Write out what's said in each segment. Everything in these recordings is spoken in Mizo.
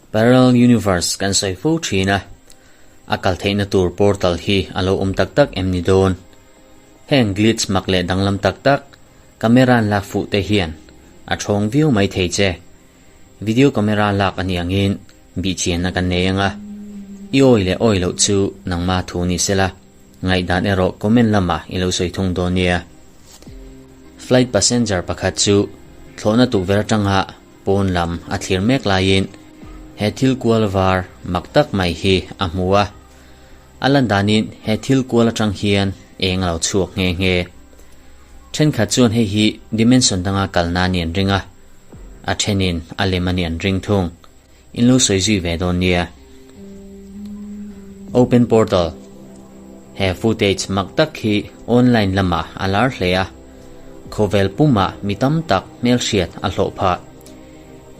Parallel Universe kan sawi fo thin a, a kal theihna tur portal hi a lo awm tak tak em ni dawn? Heng glitch mak leh danglam tak tak camera an lak fuh te hian a thawng viau mai thei che. Video camera lak a nih angin bihchianna kan nei ang a, i awi leh awi loh chu nangma thu ni sela, ngaihdan erawh comment lamah i lo sawi thung dawn nia. Flight passenger pakhat chu thlawhna tukverh atanga pawn lam a thlir mek laiin he thil kual var mak tak mai hi a hmu a. A lan danin he thil kual atang hian eng a lo chhuak nghe nghe. Thenkhat chuan hei hi dimension danga kalna a ni an ring a, a thenin a lem a ni an ring thung. In lo sawi zui ve dawn nia. Open Portal He footage mak tak hi online lamah a lar hle a, khawvel pumah mi tam tak hmelhriat a hlawh phah.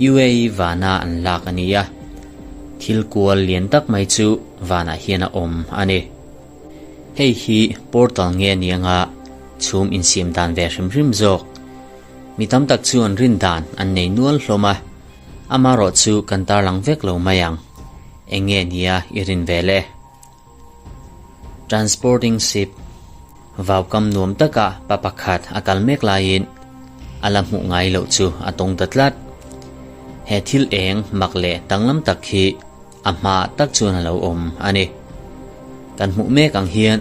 UAE vana an lak a ni a, thil kual lian tak mai chu vanah hian a awm a ni. Hei hi portal nge a ni anga chhum insiam dan ve hrim hrim zawk. Mi tam tak chuan rin dan an nei nual hlawm a, amarawh chu kan tarlang vek lo mai ang. Eng nge nia i rin ve le? Transporting ship Vaukam nuam taka pa pakhat a kal mek laiin a la hmuh ngai loh chu a tawng ta tlat. He thil eng mak leh danglam tak hi a hma tak chuan a lo awm a ni. Kan hmuh mek ang hian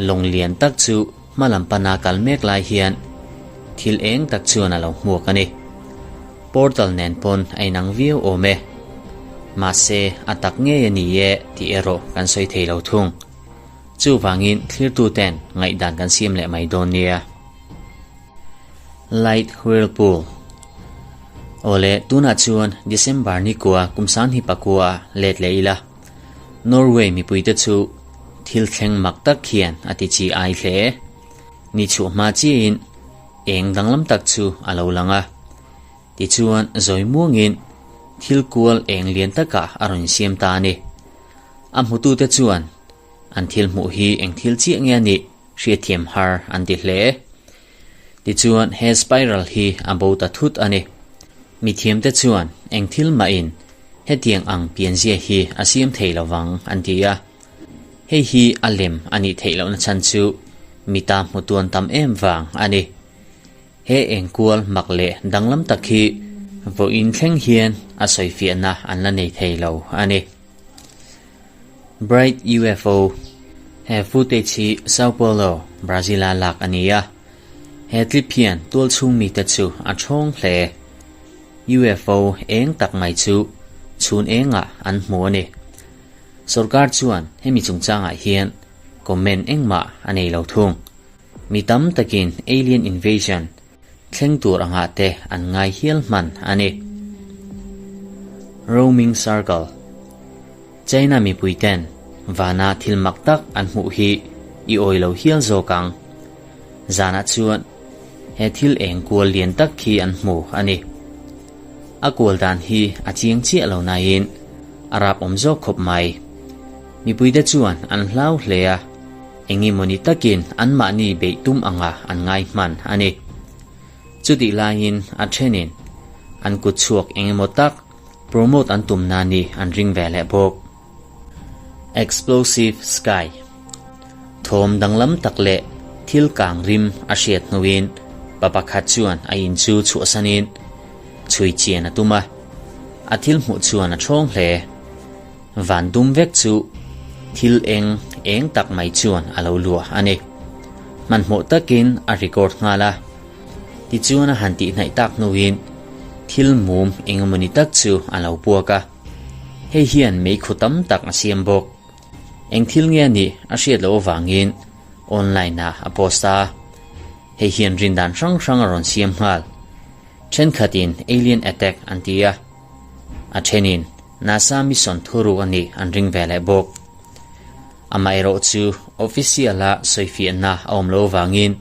lawng lian tak chu hma lam pana kal mek lai hian thil eng tak chuan a lo hmuak a ni. Portal nen pawn a inang viau awm e. Mahse, a tak ngei a ni e tih erawh kan sawi thei lo thung. Chuvangin thlirtuten ngaihdan kan siam leh mai dawn nia. Light Whirlpool Awle, tunah chuan December ni kua kum sanghnih pakua let leh ila. Norway mipuite chu thil thleng mak tak hian a ti chi ai hle. Ni chhuah hma chiahin eng danglam tak chu a lo lang a. Tichuan zawi muangin thil kual eng lian takah a rawn insiam ta a ni. A hmutute chuan an thil hmuh hi eng thil chiah nge a nih hriatthiam har an ti hle. Tichuan he spiral hi a bo ta thut a ni. Mithiamte chuan eng thil mahin hetiang ang pianzia hi a siam thei lovang an ti a. Hei hi a lem a nih theih lohna chhan chu mita hmutuan tam em vang a ni. He engkual mak leh danglam tak hi vawiin thleng hian a sawifiahna an la nei thei lo a ni. Bright UFO, He footage hi Sao Paulo, Brazil-a lak a ni a. He clip hian tualchhung mite chu a thawng hle. UFO eng tak mai chu chhun engah an hmu a ni. Sorkar chuan hemi chungchangah hian comment engmah a nei lo thung. Mi tam takin alien invasion thleng tur angah te an ngai hial hman a ni. Roaming Circle China mipui ten vana thil mak tak an hmuh hi i awi lo hial zawk ang. Zanah chuan he thil eng kual lian tak khi an hmu a ni. A kual dan hi a chiang chiah lo nain a rap awm zawk khawp mai. Mipuite chuan an hlau hle a. Engemawni takin anmahni beih tum anga an ngai hman a ni. Chutih laiin a thenin an kut chhuak engemaw tak promote an tum na ni an ring ve leh bawk. Explosive Sky Thawm danglam tak leh thil kang rim a hriat hnuin pa pakhat chuan a in chu chhuahsanin chhui chian a tum a, a thil hmuh chuan a thawng hle. Van dum vek chu thil eng eng tak mai chuan a lo luah a ni. Hmanhmawh takin a record nghal a, tichuan a han tihhnaih tak hnuin thil mum engemawni tak chu a lo puak a. Hei hian meikhu tam tak a siam bawk. Eng thil nge a nih a hriat loh avangin online ah a post a. Hei hian rindan hrang hrang a rawn siam nghal. Thenkhatin alien attack an ti a, a thenin NASA mission thuruk a nih an ring ve leh bawk. Amaherawh chu official-a sawifiahna a awm loh avangin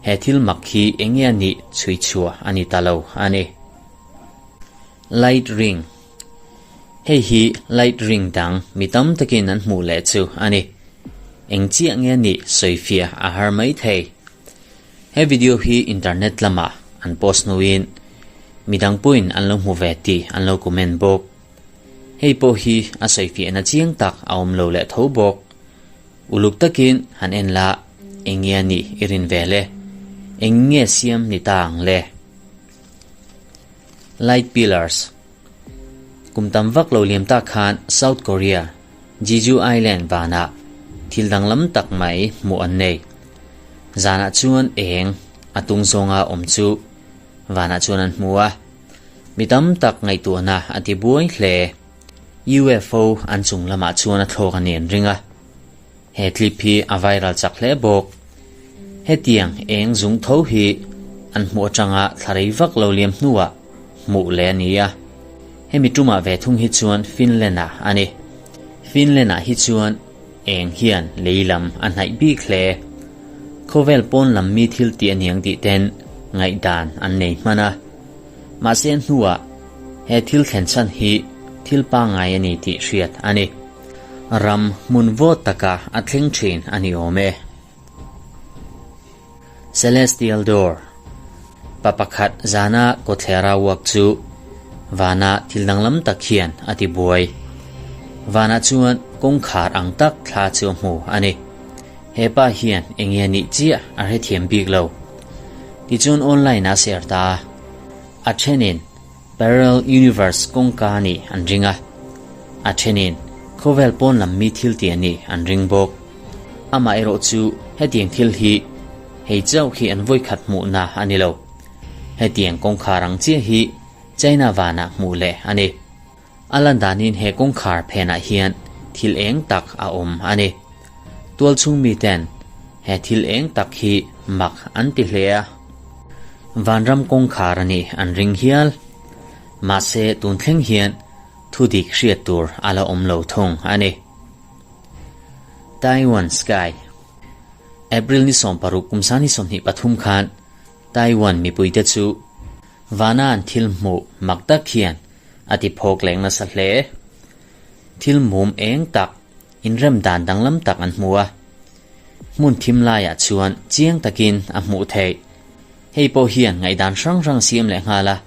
he thil mak hi eng nge a nih chhui chhuah a ni ta lo a ni. Light ring Hei hi light ring dang mi tam takin an hmuh leh chu a ni. Eng chiah nge a nih sawifiah a har mai thei. He video hi internet lamah an post hnuin. Midang pawhin an lo hmu ve tih an lo comment bawk. Hei pawh hi a sawifiahna chiang tak a awm lo leh tho bawk. Uluk takin han en la, eng nge a nih i rin ve le? Eng nge siam ni ta ang le? Light Pillars Kum tam vak lo liam tak khan South Korea, Jeju Island vanah thil danglam tak mai hmuh an nei. Zanah chuan eng a tung zawnga awm chu vanah chuan an hmu a. Mi tam tak ngaihtuahna a ti buai hle. UFO an chung lamah chuan a thlawk a ni an ring a. He clip hi a viral chak hle bawk. Hetiang eng zung tho hi an hmuh atanga thla rei vak lo liam hnuah hmuh leh a ni a. Hemi tumah ve thung hi chuan Finland-ah a ni. Finland-ah hi chuan eng hian lei lam a hnaih bik hle. Khawvel pawn lam mi thil tih a niang tih ten ngaihdan an nei hman a. Mahse hnuah he thil thlen chhan hi thil pangngai a ni tih hriat a ni. Ram hmun vawt taka a thleng thin a ni awm e. Celestial Door Pa pakhat zana kawthlera uak chu vana thil danglam tak hian a ti buai. Vanah chuan kawngkhar ang tak thla chu a hmu a ni. He pa hian eng nge nih chiah a hrethiam bik lo. Tichuan online a share ta a. A thenin Parallel Universe kawngka a nih an ring a, a thenin khawvel pawn lam mi thil tih a nih an ring bawk. Amah erawh chu hetiang thil hi hei chauh hi an vawikhat hmuhna a ni lo. Hetiang kawngkhar ang chiah hi China vanah hmuh leh a ni. A lan danin he kawngkhar phenah hian thil eng tak a awm a ni. Tualchhung miten he thil eng tak hi mak an ti hle a. Vanram kawngkhar a nih an ring hial. Mahse tun thleng hian thu dik hriat tur a la awm lo thung a ni. Taiwan Sky April ni 16 kum sani 23 khan Taiwan mipuite chu vana an thil hmuh mak tak hian a ti phawk leng nasa hle. Thil mum eng tak, inrem dan danglam tak an hmu a. Hmun thim laiah chuan chiang takin a hmuh theih. Hei pawh hian ngaihdan hrang hrang siam leh nghal a.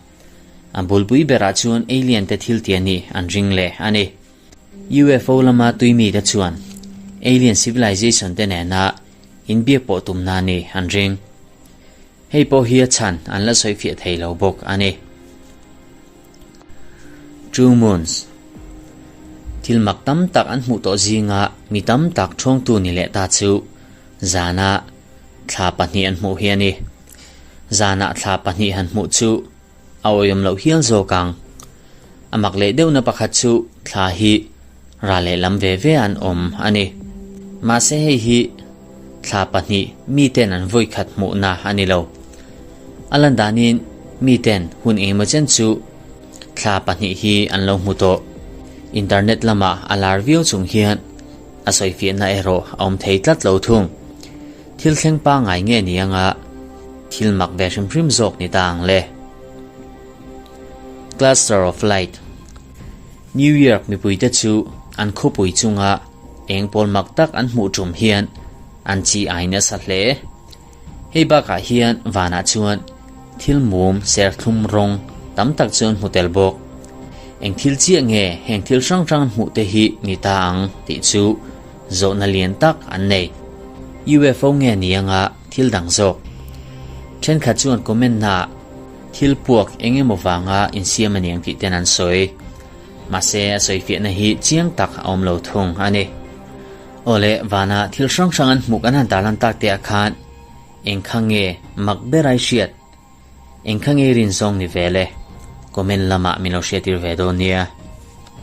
A bulpui berah chuan alien te thil ti a nih an ring leh a ni. UFO lama tui mite chuan alien civilization te nena inbiak pawh tumna a nih an ring. Hei pawh hi a chhan an la sawi fiah thei lo bawk a ni. True Moons Thil mak tam tak an hmuh tawh zinga mi tam tak ṭhawngtu ni leh ta chu zana thla pahnih an hmuh hi a ni. Zanah thla pahnih han hmuh chu a awihawm loh hial zawk ang. A mak leh deuhna pakhat chu thla hi ra lehlam ve ve an awm a ni. Mahse hei hi thla pahnih miten an vawikhat hmuhna a ni lo. A lan danin miten hun engemaw chen chu thla pahnih hi an lo hmu tawh. Internet lamah a lar viau chung hian a sawifiahna erawh a awm thei tlat lo thung. Thil thleng pangngai nge ni anga thil mak ve hrim hrim zawk ni ta ang le. Cluster of Light New York mipuite chu an khawpui chunga eng pawl mak tak an hmuh tum hian an chi ai nasa hle. Hei bakah hian vanah chuan thil mum serthlum rawng tam tak chu an hmu tel bawk. Eng thil chiah nge heng thil hrang hrang an hmuh te hi ni ta ang tih chu zawhna lian tak an nei. UFO nge ni anga thil dang zawk? Thenkhat chuan comment naah thil puak eng emaw vanga insiam a niang tih ten an sawi. Mahse a sawifiahna hi chiang tak a awm lo thung a ni. Awle vana thil hrang hrang an hmuh kan han tarlan tak te ah khan eng kha nge mak ber ai hriat? Eng kha nge rin zawng ni ve le? Comment lamah min lo hriattir ve dawn nia.